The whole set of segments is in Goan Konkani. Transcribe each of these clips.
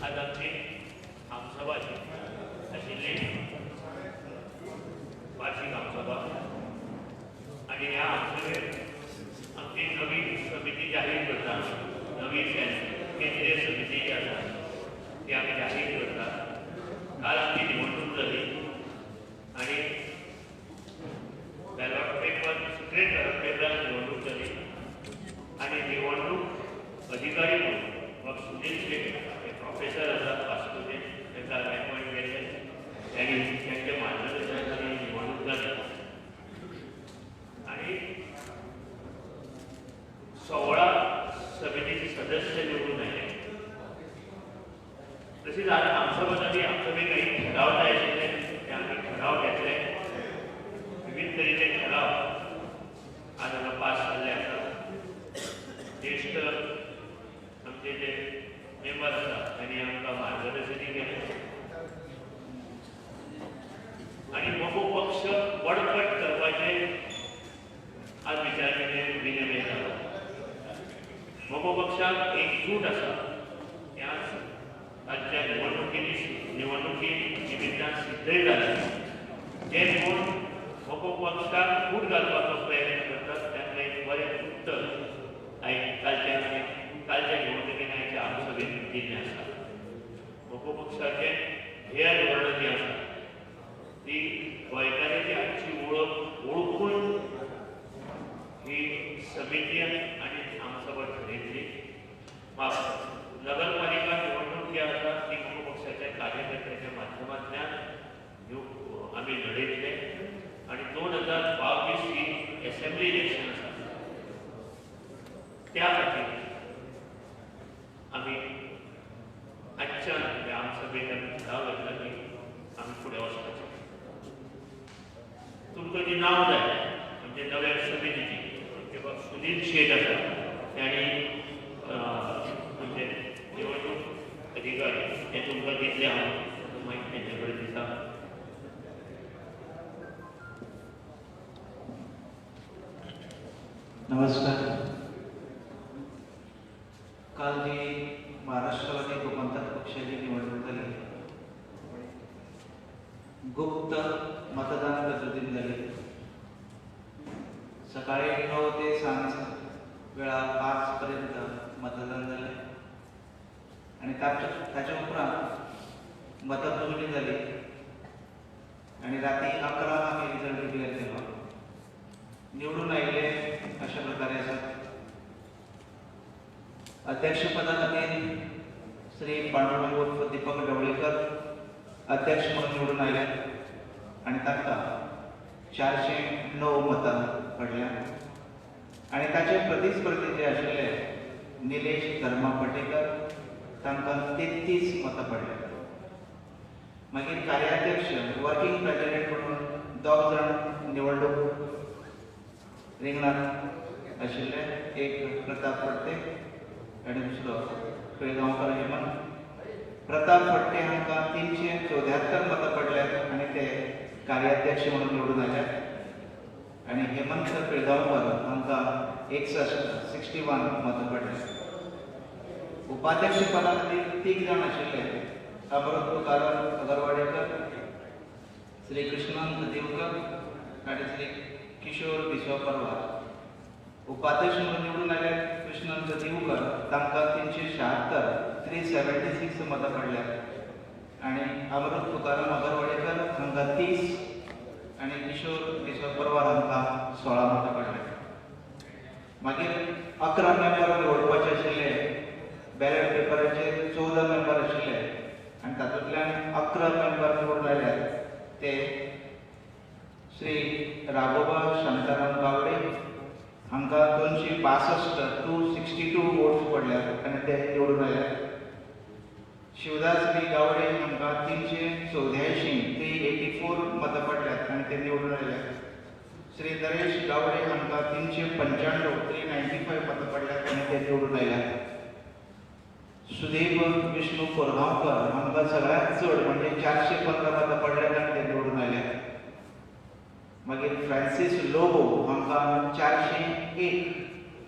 आज आमची आमसभा आशिल्ली वार्षिक आमसभा आनी ह्या आमसभेत आमची नवी समिती जाहीर करता, नवी केंद्रीय समिती जी आसा ती आमी जाहीर करता. काल आमची निवडणूक जाली आनी बॅलॉट पेपर सिक्रेट बॅलॉट पेपरान निवडणूक जाली आनी निवडणूक अधिकारी म्हणून बाब सुनील शेट हे प्रोफेसर आसात वास्कोचे, तांकां एपॉयंट केल्ले. त्यांनी त्यांच्या मार्गदर्शनाखाली निवडणूक जाली आनी 16 समितीचे सदस्य निवडून आयले. तशीच आज आमसभा जाली. आमसभेक काही ठराव जाय आशिल्ले, ते आमी ठराव घेतले. विविध तरेचे ठराव आज हांगा पास जाल्ले आसा. ज्येश्ठ आमचे जे मेंबर आसा तांणी आमकां मार्गदर्शनय केलें आनी मगो पक्ष बळकट करपाचे आज विचार विनिमय जालो. मगो पक्षाक एकजूट आसा ह्या तांच्या निवडणुकी निमित्तान सिद्धय जालें. जे कोण मगो पक्षाक फूट घालपाचो प्रयत्न करतात तांकां एक बरें उत्तर आयज कालच्या कालच्या निवडणुकेन आयच्या आमसभेन दिल्लें आसा. मगो पक्षाचें ध्येय धोरणां जीं आसा ती गोंयकारांची आजची वळख वळखून ही समिती आनी आमसभा ठरयल्ली. नगरपालिका निवडणूक जी आसा ती मगो पक्षाच्या कार्यकर्त्याच्या माध्यमांतल्यान आमी लढयतले आनी 2022 ही एसेंब्ली इलेक्शन आसा, त्या खातीर आमी आजच्या आमसभेत आमी ठराव घेतला की आमी फुडें वचपाचें. तुमकां जी नांव जाय आमचे नव्या समितीची, आमचे बाब सुनील शेट आसा, तांणी आमचे निवडणूक अधिकारी हे तुमकां दितले. हांव मागीर तेंचे कडेन दिता. नमस्कार. काल जी महाराष्ट्रवादी गोमंतक पक्षाची निवडणूक झाली, गुप्त मतदान पद्धतीने झाली. सकाळी 9 ते सांज वेळा 5 पर्यंत मतदान झाले आणि ताच्या उपरांत मतमोजणी झाली आणि राती 11 आमी रिजल्ट डिक्लेअर केलो. निवडून आयिल्ले अशा प्रकारे आसात. अध्यक्षपदा खातीर श्री पांडुरंग उर्फ दीपक ढवळीकर अध्यक्ष म्हणून निवडून आयल्यात आनी तांकां 409 मतां पडल्या आनी ताचे प्रतिस्पर्धी जे आशिल्ले निलेश धर्मा पटेकर तांकां 33 मतां पडल्या. मागीर कार्याध्यक्ष वर्किंग प्रेसिडेंट म्हणून 2 जाण निवडणूक रिंगणात आशिल्ले, एक प्रताप फडते आनी दुसरो पिळगांवकर हेमंत. प्रताप फडते हांकां 374 मतां पडल्यात आनी ते कार्याध्यक्ष म्हणून निवडून आयल्यात आनी हेमंत पिळगांवकर हांकां 61 मतां पडल्यात. उपाध्यक्ष पदा खातीर 3 जाण आशिल्ले, अमृत तुकाराम अगरवाडेकर, श्री कृष्णांत दिवकर आनी श्री किशोर बिस्वा परवार. उपाध्यक्ष म्हणून निवडून आयल्यात कृष्णांत दिवकर, तांकां 376 376 मतां पडल्यात आनी अमृत तुकाराम अगरवाडेकर हांकां 30 आनी किशोर बिस्वा परवार हांकां 16 मतां पडल्यात. मागीर 11 मेंबर निवडपाचे आशिल्ले, बॅलट पेपराचेर 14 मेंबर आशिल्ले आनी तातूंतल्यान 11 मेंबर निवडून आयल्यात ते श्री राघोबा शांताराम गावडे हांकां 262 262 वोट्स पडल्यात आनी ते निवडून आयल्यात. शिवदास बी गावडे हांकां 384 384 मतां पडल्यात आनी ते निवडून आयल्यात. श्री नरेश गावडे हांकां 395 395 मतां पडल्यात आनी ते निवडून आयल्यात. सुदेव विष्णू कोरगांवकर हांकां सगळ्यांत चड म्हणजे 415 मतां पडल्यात आनी ते निवडून आयल्यात. मागीर फ्रांसीस लोबो हांकां 401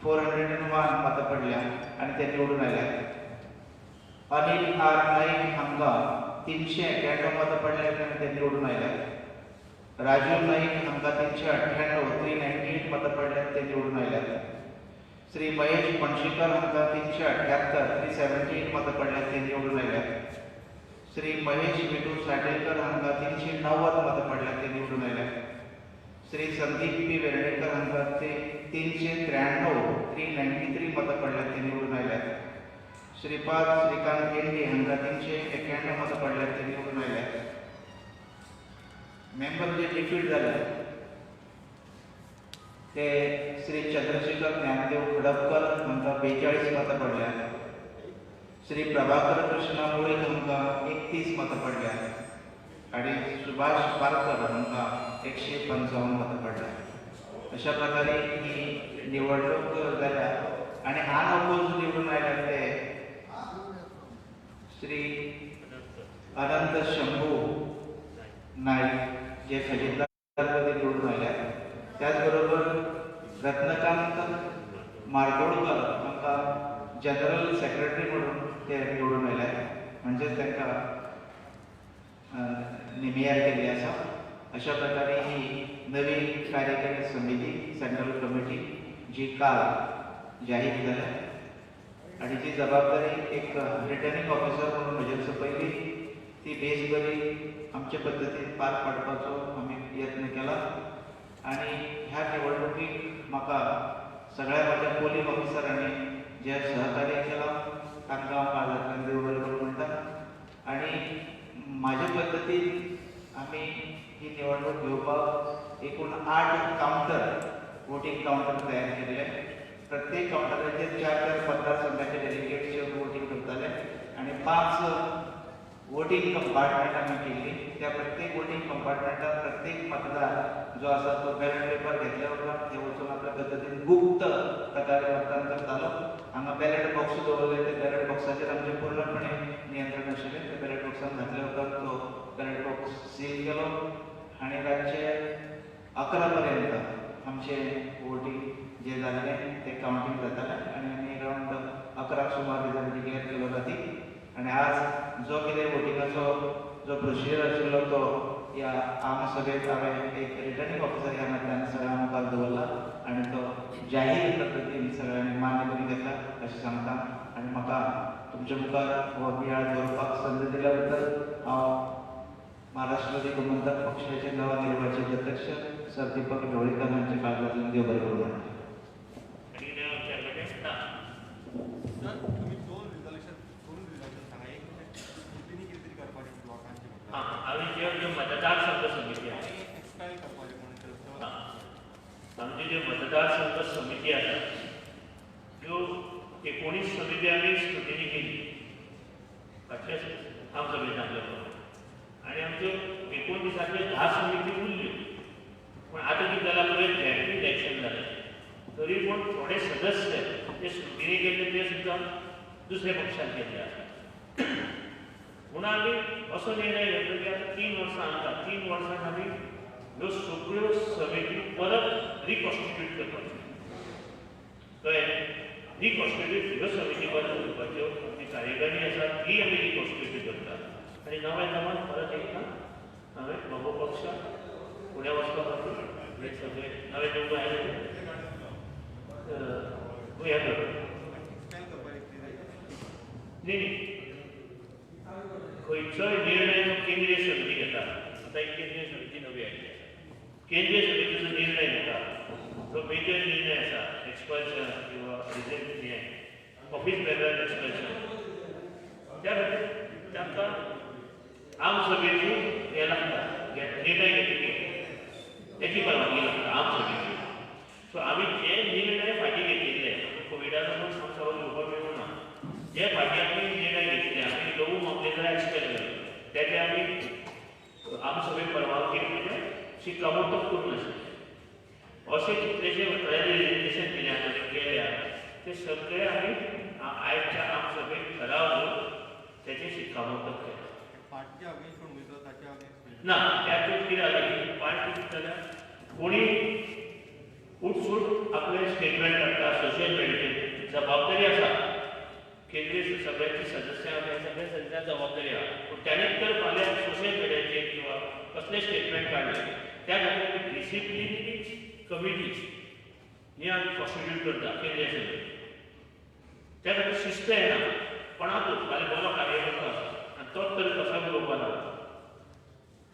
401 मतां पडल्या आनी ते निवडून आयल्यात. अनिल आर नाईक हांकां 391 मतां पडल्यात आनी ते निवडून आयल्यात. राजीव नाईक हांकां 398 398 मतां पडल्यात, ते निवडून आयल्यात. श्री महेश पणशीकर हांकां 378 378 मतां पडल्यात, ते निवडून आयल्यात. श्री महेश विठू साटेलकर हांकां 390 मतां पडल्यात, ते निवडून आयल्यात. श्री संदीप पी वेर्णेकर हांकां ते 393 393 मतां पडल्यात, ते निवडून आयल्यात. श्रीपाद श्रीकांत येंडे हांकां 391 मतां पडल्यात, ते निवडून आयल्यात. मेंबर जे डिफीट जाले ते श्री चंद्रशेखर ज्ञानदेव खडपकर हांकां 42 मतां पडल्यात. श्री प्रभाकर कृष्णा मुळीक हांकां 31 मतां पडल्यात आनी सुभाष पारकर हांकां 155 मतां पडल्यात. अशा प्रकारे ही निवडणूक जाल्या आनी अनअपोज निवडून आयल्यात ते श्री अनंत शंभू नाईक, जे खजिनदारपदी निवडून आयल्यात. त्याचबरोबर रत्नकांत मार्दोळकर हांकां जनरल सेक्रेटरी म्हणून ते निवडून आयल्यात, म्हणजेच तांकां निमियार केल्ली आसा. अशा प्रकारे ही नवी कार्यकारी समिती, सेंट्रल कमिटी जी काल जाहीर जाल्या आनी जी जबाबदारी एक रिटर्निंग ऑफिसर म्हणून म्हजेर सोंपयली, ती बेस बरी आमचे पद्दतीन पार पाडपाचो आमी यत्न केला. आनी ह्या निवडणुकीक म्हाका सगळ्या म्हज्या पोलींग ऑफिसरांनी जें सहकार्य केलां तांकां हांव काळजांतल्यान देव बरें करूं म्हणटा. आनी म्हाजे पद्दतीन आमी ही निवडणूक घेवपाक एकूण 8 कावंटर, वोटींग कावंटर तयार केल्ले. प्रत्येक कावंटराचेर 4-4 मतदारसंघाचे डेलिगेट्स येवन वोटींग करताले आनी 5 वोटींग कंपार्टमेंट आमी केल्ली. त्या प्रत्येक वोटींग कंपार्टमेंटात प्रत्येक मतदार जो आसा तो बॅलट पेपर घेतल्या उपरांत थंय वचून आपल्या पद्दतीन गुप्त प्रकारे मतदान करतालो. हांगा बॅलट बॉक्स दवरले, ते बॅलट बॉक्साचेर आमचें पूर्णपणे नियंत्रण आशिल्लें. ते बॅलट बॉक्सान घातल्या उपरांत तो बॅलट बॉक्स सील केलो आनी रातचे 11 पर्यंत आमचें वोटींग जें जाल्लें तें कावंटींग जातालें आनी आमी अरावंड 11 सुमार रिजल्ट डिक्लेअर केलो राती. आनी आज जो कितें वोटिंगाचो जो प्रोसिजर आशिल्लो तो ह्या आमसभेत हांवें एक रिटर्निंग ऑफिसर ह्या नात्यान सगळ्यां मुखार दवरला आनी तो जाहीर पद्दतीन सगळ्यांनी मान्य करून घेतला अशें सांगता. आनी म्हाका तुमच्या मुखार हो नियाळ दवरपाक संद दिल्या बद्दल हांव महाराष्ट्रवादी गोमंतक पक्षाचे नवनिर्वाचित अध्यक्ष सर दीपक ढवळीकर हांचे काळजांतल्यान देव बरें करूं म्हणटा. आनी कितें आमच्या कडेन ना. सर, तुम्ही दोन रिझोल्युशन सांगा. एक म्हणजे स्क्रुटिनी कितें तरी करपाचें ब्लॉकांचे हां, आमी ज्यो ज्यो मतदारसंघ समिती आसा, आनी एक्सपेल करपाचें म्हणून तर. हां, आमची ज्यो मतदारसंघ समिती आसा, त्यो 19 समिती आमी स्क्रुटिनी केली फाटल्या आमसभेंत आपल्या प्रमाणे आनी आमच्यो 19 ल्यो 10 समिती उरल्यो. पूण आतां कितें जालां पळय, जॅनरी इलेक्शन जालें तरी पूण थोडे सदस्य ते स्क्रुटिनी केल्ले ते सुद्दां दुसऱ्या पक्षान गेल्ले आसा. म्हणून आमी असो निर्णय घेतलो की आतां 3 वर्सां आमकां, 3 वर्सां आमी ह्यो सगळ्यो समिती परत रिकॉन्स्टिट्यूट करपाच्यो. कळ्ळें? रिकॉन्स्टिट्यूट ह्यो समिती परत करपाच्यो. आमची कार्यकारिणी आसा ती आमी रिकॉन्स्टिट्यूट करता आनी नव्या नव्यान परत एकदां हांवें मगो पक्षाक फुडें वचपा खातीर हे सगळे नवे नवे आयले हें करता. एक्सपेल करपाचें कितें? न्ही न्ही, खंयचोय निर्णय जो केंद्रीय समिती घेता, आतां एक केंद्रीय समिती नवी आयली आसा, केंद्रीय समितीचो निर्णय घेता, जो मेजर निर्णय आसा, एक्सपल्शन किंवा रिझल्ट, हें ऑफिस बेरर एक्सपल्शन, त्या खातीर तांकां आमसभेची हें लागता, निर्णय घेतकीर तेची परवानगी लागता आमसभेची. सो आमी जे निर्णय फाटीं घेतिल्ले, कोविडा लागून आमसभा घेवपाक मेळूंक ना, जे फाटीं आमी निर्णय घेतिल्ले, आमी लघु मामलेदार एक्सपेल केले, तेजे आमी आमसभे परवानगी म्हणजे शिक्कामोर्तब करूंक नाशिल्लें. अशे कितलेशे रेजिग्नेशन दिल्या आनी केल्या ते सगळे आमी आयच्या आमसभेत ठराव घेवन तेचें शिक्कामोर्तब केलें. पार्टीच्या अगेन्स्ट कोण उलयता ताच्या अगेन्स्ट? ना, त्यातून कितें जालें की पार्टी कितें जाल्या, कोणी उठसूट आपलें स्टेटमेंट काडटा सोशल मिडियाचेर. जबाबदारी आसा. केंद्रीय सगळ्यांची सदस्य आहा, सगळ्या सदस्यां जबाबदारी आहा. पूण ताणें तर फाल्यां सोशल मिडियाचेर किंवा कसलें स्टेटमेंट काडलें त्या खातीर डिसिप्लिनरी कमिटीज ही आमी कॉन्स्टिट्यूट करता केंद्रीय समिती. त्या खातीर शिस्त येना कोणाकूच. फाल्यां बरो कार्यकर्तो आसा आनी तोच तर कसो उलोवपा लागता,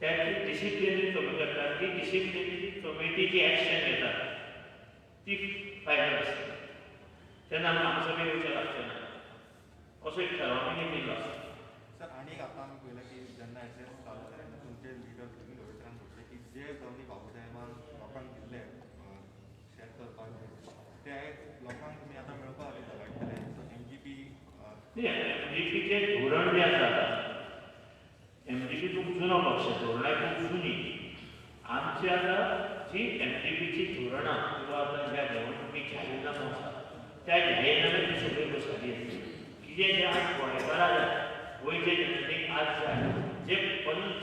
त्याची डिसिप्लिनरी कमी करता. ती डिसिप्लिनरी कमिटी जी एक्शन घेता ती फायनल आसता. तेन्ना आमकां आमसभेक येवचें लागचें ना, असो एक ठराव आमी घेतिल्लो आसा. सर, आनी एक आतां आमी पळयलें की जेन्ना एस एस चालू जालें तेन्ना तुमचे लिडर सुनील लोरेकरान म्हटलें की जे जमनी बाबूसाहेबान लोकांक दिल्ले शेत करपाक ते लोकांक तुमी आतां मेळपा खातीर झगडटले. सो एमजीपी न्ही, एमजीपीचें धोरण जें आसा, एमजीपी खूब जुनो पक्ष, धोरणां खूब जुनी आमची. आतां जी एमजीपीची धोरणां किंवा आतां ज्या निवडणुकी जाहीरनामो आसा, त्या जाहीरनाम्यात ती सगळी गजाली आसली कितें जें आज गोंयकारां जाय, गोंयचे जनतेक आज जाय, जे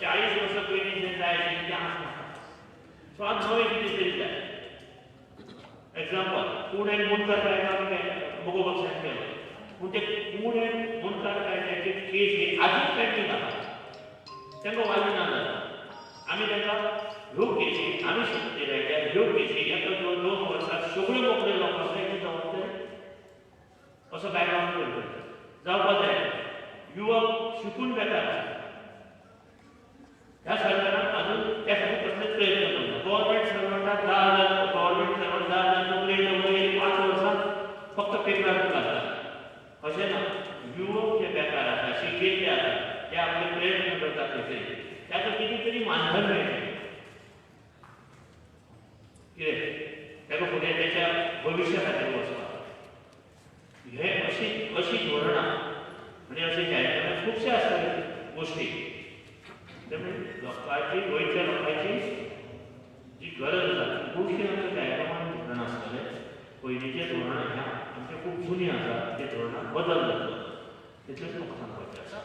40 वर्सां पयलीं जें जाय आशिल्लें तें आज नाका. सो आज नवें कितें तरी जाय. एग्जाम्पल, कूड एंड मुंडकार कायदो आमी मगो पक्षान केलो, पूण ते कूड एंड मुंडकार कायद्याचे केस ही आजून पेंडींग आसा. तांकां वाली ना जाता. आमी तांकां ह्यो केसी आमी सत्तेर आयल्यार ह्यो केसी एका किंवा 2 वर्सां सगळ्यो मोकळ्यो जावपाक जाय, ही जबाबदारी असो कायदो आमी करता जावपाक जाय. युवक शिकून बेकार आसा. ह्या सरकारान अजून त्या खातीर कसलेच प्रयत्न करूंक. गव्हर्मेंट सर्वंटाक 10,000, गव्हर्मेंट सर्वंट 10,000 नोकरी गेली 5 वर्सां फक्त पेपरार घालतात अशें ना. युवक जे बेकार आसा, शिकिल्ले आसा, ते आपले प्रयत्न करतात थंयसर, ताका कितें तरी मानधन मेळटलें, कितें ताका फुडें त्याच्या भविश्या खातीर वचपाक. हे अशी अशी धोरणां म्हणजे अशे जाहीरनामे खुबशे आसतले गोश्टी. त्यामुळे लोकांची, गोंयच्या लोकांची जी गरज आसा ती खुबशी आमच्या जाहीरनामा धोरण आसतलें. पयलींचें धोरण ह्या आमचें खूब जुनी आसा, ते धोरणां बदल जातलो, तितलेंच म्हाका सांगपाचें आसा.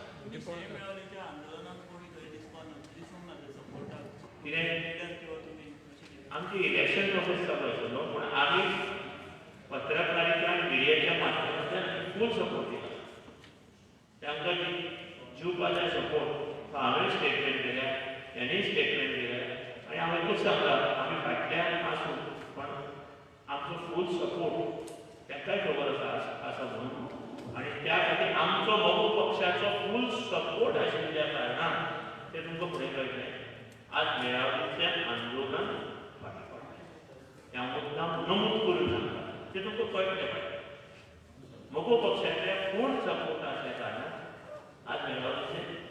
कितें आमची इलेक्शन प्रोसेस चालू आशिल्लो, पूण आमी पत्रकारिता आनी मिडियाच्या माध्यमांतल्यान फूल सपोर्ट दिला तांकां. दिवपाचो सपोर्ट तो हांवें स्टेटमेंट केल्या, तांणी स्टेटमेंट केल्या आनी हांव एकूच सांगता, आमी फाटल्यान आसूं पण आमचो फूल सपोर्ट तांकांय खबर आसा आसा म्हणून. आनी त्या खातीर आमचो मगो पक्षाचो फूल सपोर्ट आशिल्ल्या कारणान ते तुमकां फुडें कळटलें, आज मेळावींतलें आंदोलन फाटीं पडलें. हें हांव मुद्दाम नमूद करून सांगता, तें तुमकां कळटलें फाटीं. मगो पक्षाच्या फूल सपोर्ट आसल्या कारणान आज मेळावीचें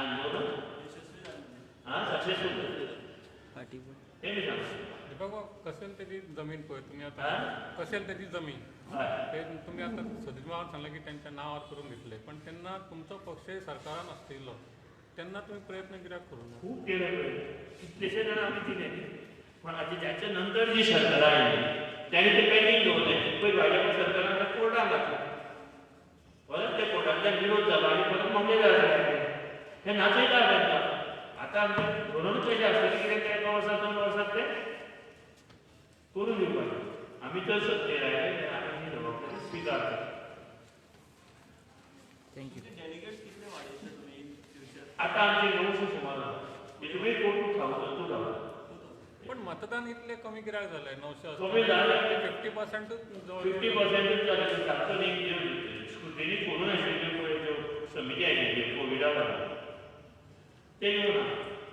आंदोलन हा सक्सेसफूल जालें, तें मी सांगता. दीपक, कसेल त्याची जमीन पळय तुमी आतां, कसेल त्याची जमीन ते तुमी आतां सतीश बाबान सांगलें की त्यांच्या नांवार करून घेतले, पण तेन्ना तुमचो पक्ष सरकारान आसतिल्लो तेन्ना तुमी प्रयत्न कित्याक करूं ना? खूब केले प्रयत्न, कितलेशे जाण आमी दिले, पण आतां त्याच्या नंतर जी सरकारां आयली ताणी ते पेंडींग दवरलें. पयर भाजपा सरकारान ते कोर्टान घातलें, परत ते कोर्टांतल्यान विरोध जालो आनी परत मामलेदार जाले. ते नाचयता तांकां. आतां आमचें धोरणूच अशें आसतलें कित्याक ते एका वर्सा 2 वर्सात ते करून दिवपाचें. आमी जर सत्तेर आयले जाल्यार आमी ही जबाबदारी स्विकारता. Thank you. आतां आमचे 900 सुमार आसा, between 2,000 2,000. पण मतदान इतलें कमी कित्याक जालें 900? कमी जालें. 50%च जवळ. 50%च जालें. सांगतो न्ही, स्क्रुटिनी करून आशिल्ल्यो पळय त्यो समिती आशिल्ल्यो कोविडा लागून ते येवना.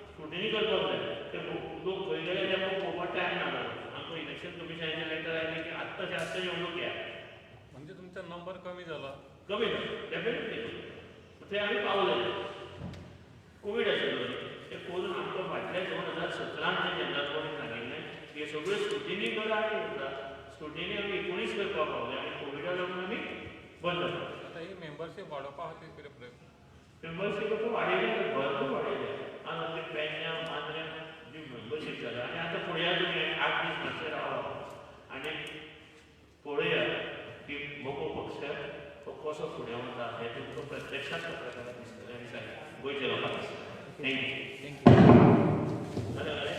स्क्रुटिनी करपाक जाय. ते लोक खंय गेले तेमकां पळोवपाक टायम ना जालो. आमकां इलेक्शन कमिशनाचे लेटर आयलें की आत्ताचे आत्तां येवन लोक येयात. म्हणजे तुमचा नंबर कमी जाला. कमी जालो डेफिनेटली. थंय आमी पावले. कोवीड आशिल्लो न्ही, ते करून आमकां फाटल्या 2017 जे जनरल बॉडीन सांगिल्लें हे सगळ्यो स्क्रुटिनी करा आनी स्क्रुटिनी आमी 19 करपाक पावले आनी कोविडा लागून आमी बंद जालो. आतां ही मेंबरशीप वाडोवपा खातीर कितें प्रयत्न? मेंबरशीप आतां वाडयल्या, भरपूर वाडयल्या. आज आमचे पेडण्या मांद्र्यां जी मेंबरशीप जाल्या आनी आतां पळया तुमी 8 दीस मातशें रावा आनी पळया की मगो पक्ष तो कसो फुडें वता हें तुमकां प्रत्यक्षात पत्रकारांक दिसतलें आनी गोंयच्या लोकांक दिसतलें. Thank you. Thank you. जालें.